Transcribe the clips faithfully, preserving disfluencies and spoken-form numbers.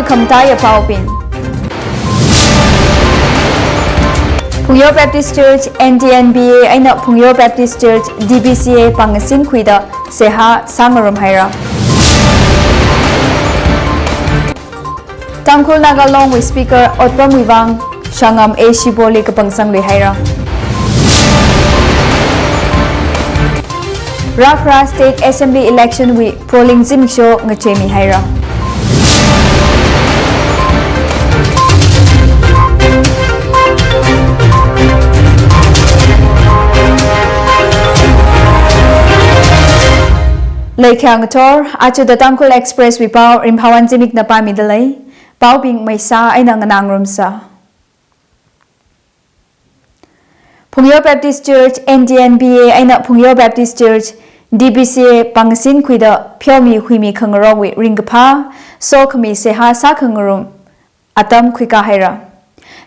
Khamataiya paobing. Phungyo Baptist Church, N D N B A eina Phungyo Baptist Church, D B C A pāng ngasin khuida seihā sāngarum haira. Tangkhul Naga Longwui Speaker otpamwui vang Shangam A Shiboli kapangsang lui haira. Rākhara State Assembly Election wui polling zimiksho ngacheimi haira. Leikhyang thor, aja The Tangkhul Express wui pao Rimhawan Zimikna pāmida lei. Paobing maisā eina nganāngarumsa. Phungyo Baptist Church, N D N B A eina Phungyo Baptist Church, D B C A pāng ngasin khuida pheomi huimi khangarokwui ringkaphā sokhami seihā sākhangarum atam khuikā haira.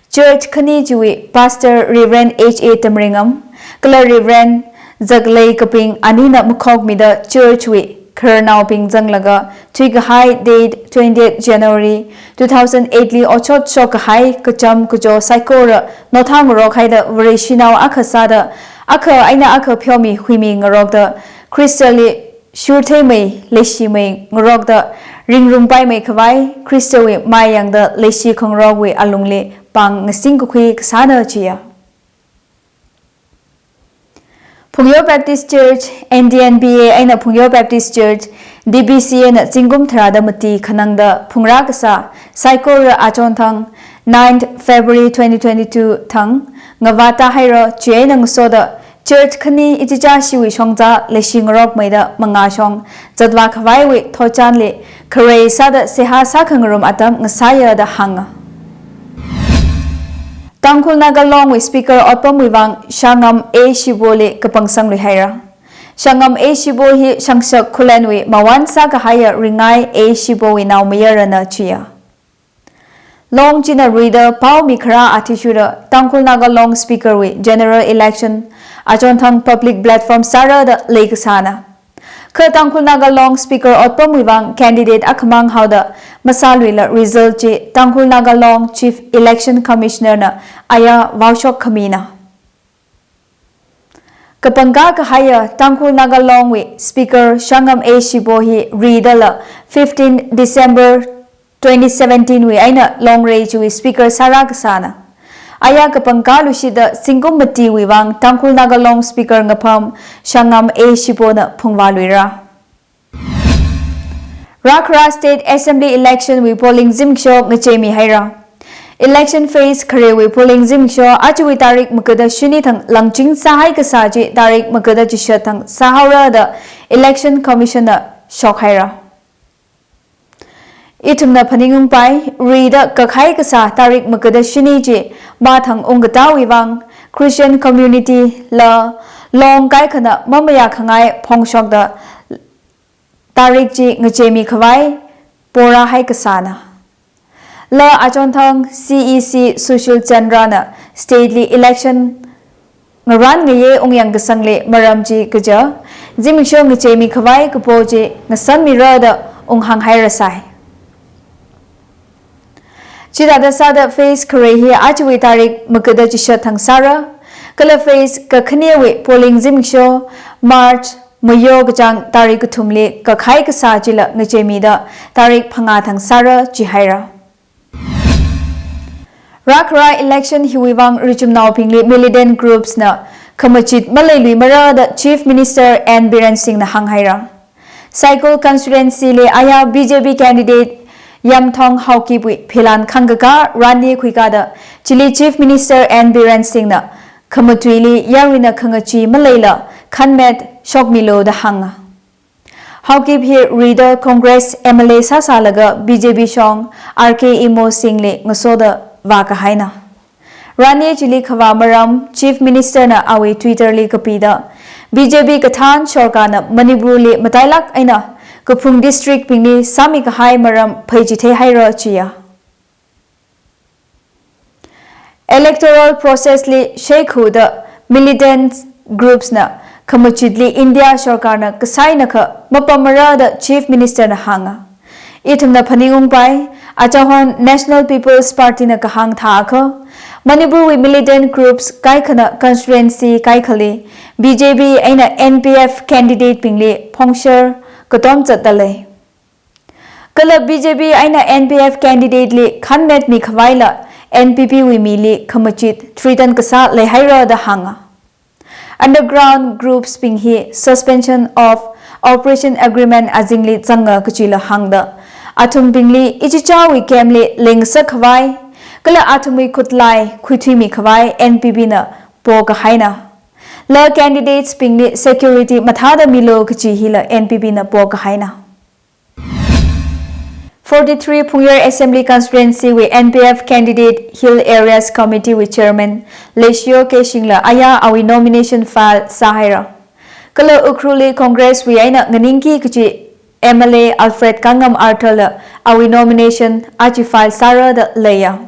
Church khani chiwui Pastor Reverend H A Tamringam kala Reverend Zaklei Kaping anina makhokmida church wui khararnaobing zanglaga thuikahai date twentieth January two thousand eight li otshot shokkahai kacham kacho saikora nothangarok haida Vareshinao akha sāda, akha eina akha pheomi huimi ngarokda, Khristali shurtheimei, leishimei ngarokda, ringrumpai meikhavai Khristawui mayangda leishi khangarokwui alungli pāng ngasing kakhui kasāna chiya. Phungyo Baptist Church, N D N B A eina Phungyo Baptist Church, D B C A na zingkum tharāda mati khanangda phungrā kasā saikora achonthang ninth February twenty twenty-two thang ngavāta haira, chieina ngasoda church khani ichichā shiwui shongza leishi ngarokmeida mangāshong zatvā khavaiwui thotchanli kharei sāda seihā sākhangarum atam ngasāya da hānga. Tangkhul Naga Longwui Speaker otpamwui vang Shangam A Shiboli kapangsang lui haira. Shangam A Shibo hi Shangshak Khullenwui mawan sākahaiya Ringai A Shibowui naomayarana chiya. Long china ruida paomi kharā athishurda Tangkhul Naga Long Speaker wui General Election achonthang public platform sāra da leikasāna. Kha Tangkhul Naga Long Speaker otpamwui vang candidate akhamang haoda masāluila result chi Tangkhul Naga Long Chief Election Commissioner na aya vaoshok khamina. Kapangkā kahaiya Tangkhul Naga Longwui Speaker Shangam A Shibo hi ridala fifteen December twenty seventeen wui eina Longrei chiwui Speaker sārā kasāna. Aya kapangkā lushida zingkum matiwui vang Tangkhul Naga Long Speaker ngapham Shangam A Shibona phungvāluira. Rākhara State Assembly Election wui polling zimiksho ngacheimi haira. Election phase kharewui polling zimiksho ajawui tarik magada shini thang langching sāhai kasā chi tarik magada chishat thang sāhaora da Election Commission na shokhaira. Ithumna phaningungpai, rida kakhai kasā tarik magada shini chi mathang ungkatāwui vang Christian community la Long kaikhana mamayā khangai phongshokda tarik chi ngacheimi khavai porāhai kasāna. La achonthang C E C Sushil Chandra na state li election ngaran ngaye ungyang kasangli maram chi kaja zimiksho ngacheimi khavai kapo chi ngasanmira da unghānghairasai. Chithāda sāda phase khare hi ajawui tarik magada chishat thang sāra, kala phase kakhanewui polling zimiksho March mayo kachāng tarik kathumli kakhai kasā chila ngacheimida tarik phangā thang sāra jihaira. Rākhara election hiwui vang richumnaobingli militant groups na khamachit maleiluimara da Chief Minister N Biren Singh na hānghaira. Saikul constituency li aya B J P candidate Yamthong Haokipwui philan khangkakā rani khuikāda chili Chief Minister N Biren Singh na khamatuili yaruina khangachee maleila khanmet shokmilu da hānga. Haokip hi rida Congress M L A sāsālaga B J P shong R K Imo Singh li ngasoda vākahaina. Rani chili khavā maram Chief Minister na awui Twitter li kapida, B J P kathān sorkarna Manipur li matailāk eina kaphung district bingli sāmi kahai maram pheichithei haira chiya. Electoral process li sheikhuda militant groups na khamachitli India sorkarna kasainakha mapammara da Chief Minister na hānga. Ithumna phaningungpai, achahon National People's Party na kahāng thākha, Manipur wui militant groups kaikhana constituency kaikhali B J P eina N P F candidate bingli phongshar katom zatdalei. Kala B J P eina N P F candidate li khanmetmi khavaila N P P wui mili khamachit threaten kasā leihaira da hānga. Underground groups bing hi suspension of operation agreement azingli zanga kachila hāngda, athumbingli ichichawui camp li lengsak khavai, kala athumwui khutlai khuithuimi khavai N P P na pokahaina. La candidates bingli security mathāda milo kachi hila N P P na pokahaina. Forty-three Phungyar Assembly Constituency wui N P F candidate Hill Areas Committee wui Chairman Leishio Keishing la aya awui nomination file sāhaira. Kala Ukhrulli Congress wui eina nganingki kachi M L A Alfred Kangam Arthur la awui nomination aja file sāra da leiya.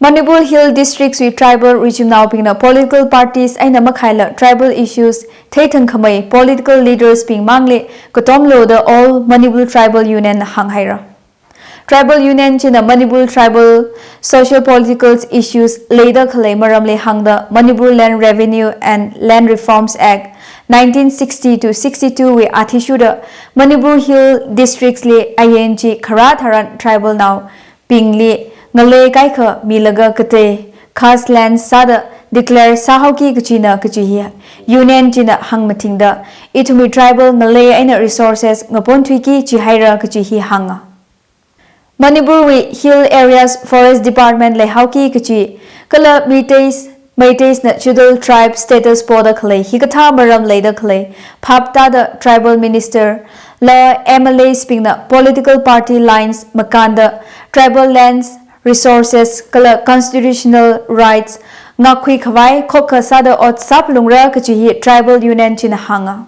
Manipur Hill Districts wui tribal regime naobingna political parties eina makhaila tribal issues theithang khamei political leaders bing mangli katomlo da All Manipur Tribal Union na hānghaira. Tribal Union china Manipur tribal social political issues leida khalei maramli hāngda Manipur Land Revenue and Land Reforms Act nineteen sixty to sixty-two wui athishurda Manipur Hill Districts li ayenchi kharā tharan tribal nao bingli ngalei kaikha milaga katei caste land sāda declare sāhaoki kachina kachi hi Union china hāngmathingda ithumwui tribal ngalei eina resources ngaponthuiki chihaira kachi hi hānga. Manipur wui Hill Areas Forest Department leihaoki kachi kala Meiteis Meiteis na Scheduled Tribe status poda khalei hikathā maram leida khalei phap tāda Tribal Minister la M L As bingna political party lines makānda tribal lands, resources kala constitutional rights ngakkhui khavai khokha sāda ot sāphalungra kachi hi Tribal Union china hānga.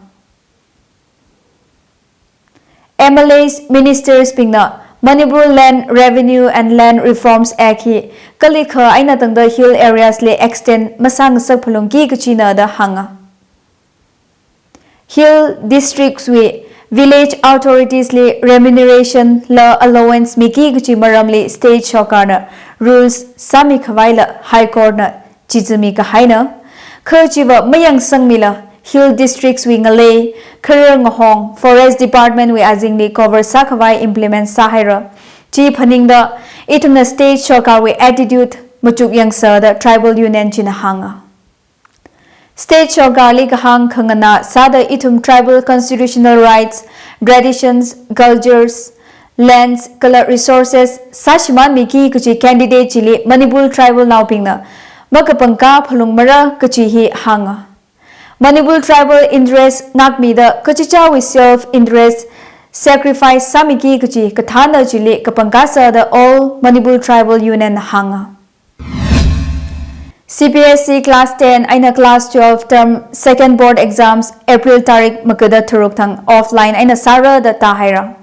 M L As, ministers bingna Manipur Land Revenue and Land Reforms Act hi kalikha eina tangda hill areas li extend masāngasak phalungki kachina da hānga. Hill districts wui village authorities li remuneration la allowance miki kachi maramli state sorkarna rules sāmi khavaila High Court na chizami kahaina. Kha chiva mayangsangmila Hill Districts wui ngalei, kharar ngahong, Forest Department wui azingli cover sākhavai implement sāhaira. Chi phaningda ithumna state sorkar wui attitude machuk yangsa da Tribal Union china hānga. State sorkarli kahāng khanganā sāda ithum tribal constitutional rights, traditions, cultures, lands kala resources sāshimānmiki kachi candidate chili Manipur tribal naobingna makapangkā phalungmara kachi hi hānga. Manipur tribal interest ngakmida kachichāwui self interest sacrifice sāmiki kachi kathāna chili kapangkā sāda All Manipur Tribal Union hānga. C B S E class ten eina class twelve term second board exams April tarik magada tharuk thang offline eina sāra da tāhaira.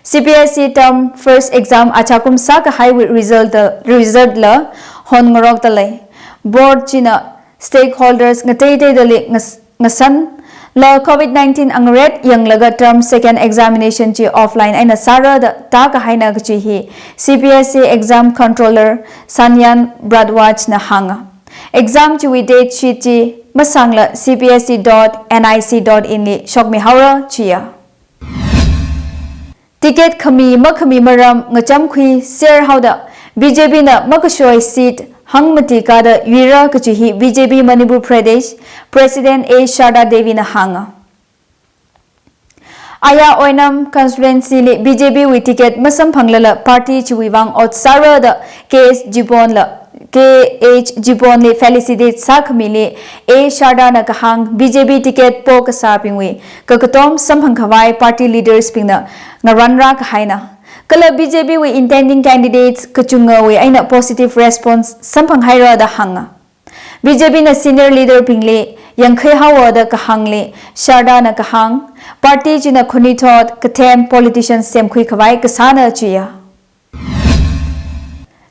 C B S E term first exam achakum sākahaiwui result, result la honngarokdalei. Board china stakeholders ngateiteidali ngas-, ngasan la covid nineteen angaret yanglaga term second examination chi offline eina sāra da tākahaina kachi hi C B S E exam controller Sanyan Bhardwaj na hānga. Exam chiwui date sheet chi masangla C B S E dot N I C dot in li shokmihaora chiya. Ticket khami makhami maram ngachamkhui serhaoda B J P na makashoi seat hangmati kāda yuira kachi hi B J P Manipur Pradesh President A Sharda Devi na hānga. Aya Oinam constituency li B J P wui ticket masamphanglala party chiwui vang ot sāra da K S Jibon la, K H Jibon li felicitate sākhamili A Sharda na kahāng B J P ticket po kasābingwui kakatom samphang khavai party leaders bingna ngaranra kahaina. Kala B J P wui intending candidates kachungawui eina positive response samphanghaira da hānga. B J P na senior leader bingli yangkhaihaowa da kahāngli Sharda na kahāng, party china khanuithot kathem politicians semkhui khavai kasāna chiya.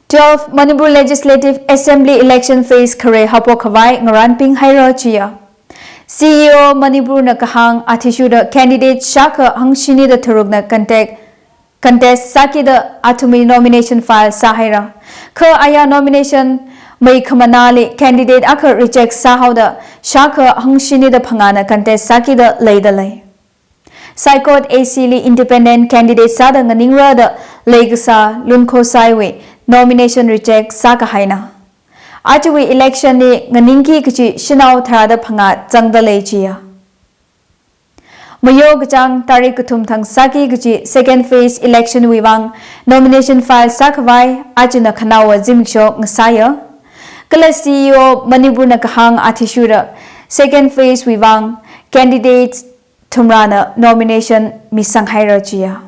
Twelve Manipur Legislative Assembly election phase khare haophok khavai ngaranpinghaira chiya. C E O Manipur na kahāng athishurda candidate shākha hangshini da tharukna contact, contest sākida athumwui nomination file sāhaira. Kha aya nomination meikhamanāli candidate akha reject sāhaoda shākha hangshini da phangāna contest sākida leida lei. Saikot A C li independent candidate sāda nganingra da leikasā Lunkhosaiwui nomination reject sākahaina. Ajawui election li nganingki kachi shanao tharāda phangā zangda lei chiya. Mayo kachāng tarik kathum thang sāki kachi second phase election wui vang nomination file sākhavai ajana khanaowa zimiksho ngasāya. Kala C E O Manipur na kahāng athishurda second phase wui vang candidates thumrana nomination misanghaira chiya.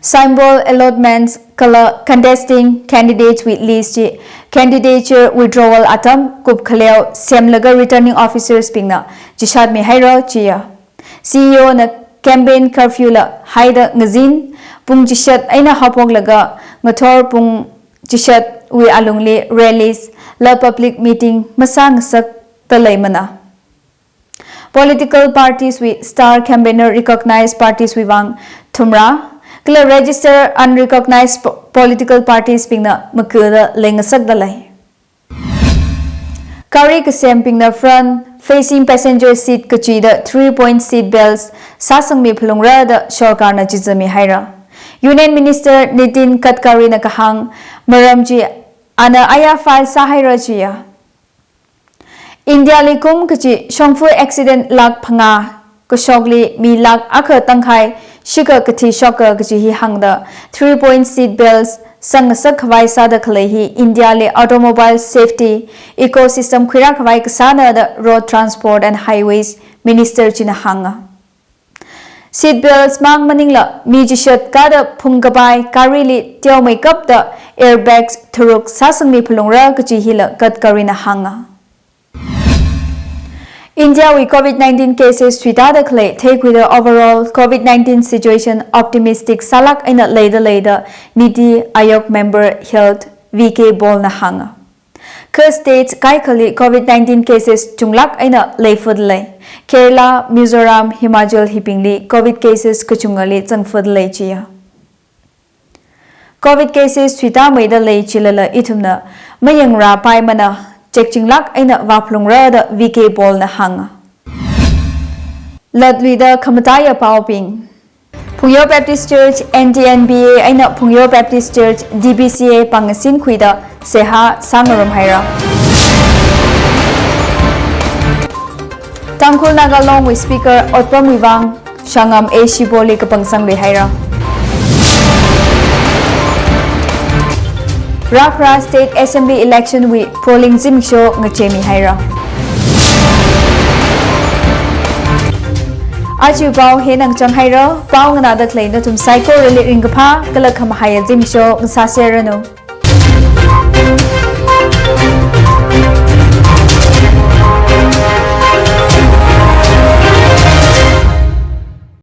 Symbol allotments kala contesting candidates wui list chi candidature withdrawal atam kupkhaleo semlaga returning officers bingna chishat mihaira chiya. C E O na campaign curfew la haida ngazin pung chishat eina haophoklaga ngathor pung chishatwui alungli rallies la public meeting masāngasakda leimana. Political parties wui star campaigner recognized parties wui vang thumra, kala register unrecognized po-, political parties bingna makada leingasakda lei. Gari kasembingna front facing passenger seat kachida three point seat belts sāsangmi phalungra da sorkarna chizami haira. Union Minister Nitin Gadkari na kahāng maram chi ana aya file sāhaira chiya. India li kum kachi shongfa accident lakh phangā kashokli mi lakh akha tangkhai shikha kathi shoka kachi hi hāngda three point seat belts sangngasak khavai sāda khalei hi India li automobile safety ecosystem khuirā khavai kasāna da Road Transport and Highways Minister china hānga. Seat belts mang maningla mi chishat kada phungkapai gari li teomeikapta airbags tharuk sāsangmi phalungra kachi hila Gadkari na hānga. India wui covid nineteen cases suitāda khalei theikhuida overall covid nineteen situation optimistic sālāk eina leida lei da Niti Aayog member health V K Paul na hānga. Kha states kaikhali covid nineteen cases chunglāk eina leifut lei. Kerala, Mizoram, Himachal hibingli covid cases kachungali zangfut lei chiya. Covid cases suitāmeida lei chilala ithumna mayangrāpaimana, chekchinglāk eina vāphalungra da V K Paul na hānga. Latluida khamataiya paobing. Phungyo Baptist Church, N T N B A eina Phungyo Baptist Church, D B C A pāngsin khuida seihā sāngarum haira. Tangkhul Naga Long wui Speaker otpamwui vang Shangam A Shiboli kapangsang luihaira. Rākhara State Assembly election wui polling zimiksho ngachemi haira. Aja pao hi eina chang haira, pao nganāda khalei nathum saikorali ringkaphā kala khamahaiya zimiksho ngasāserranu.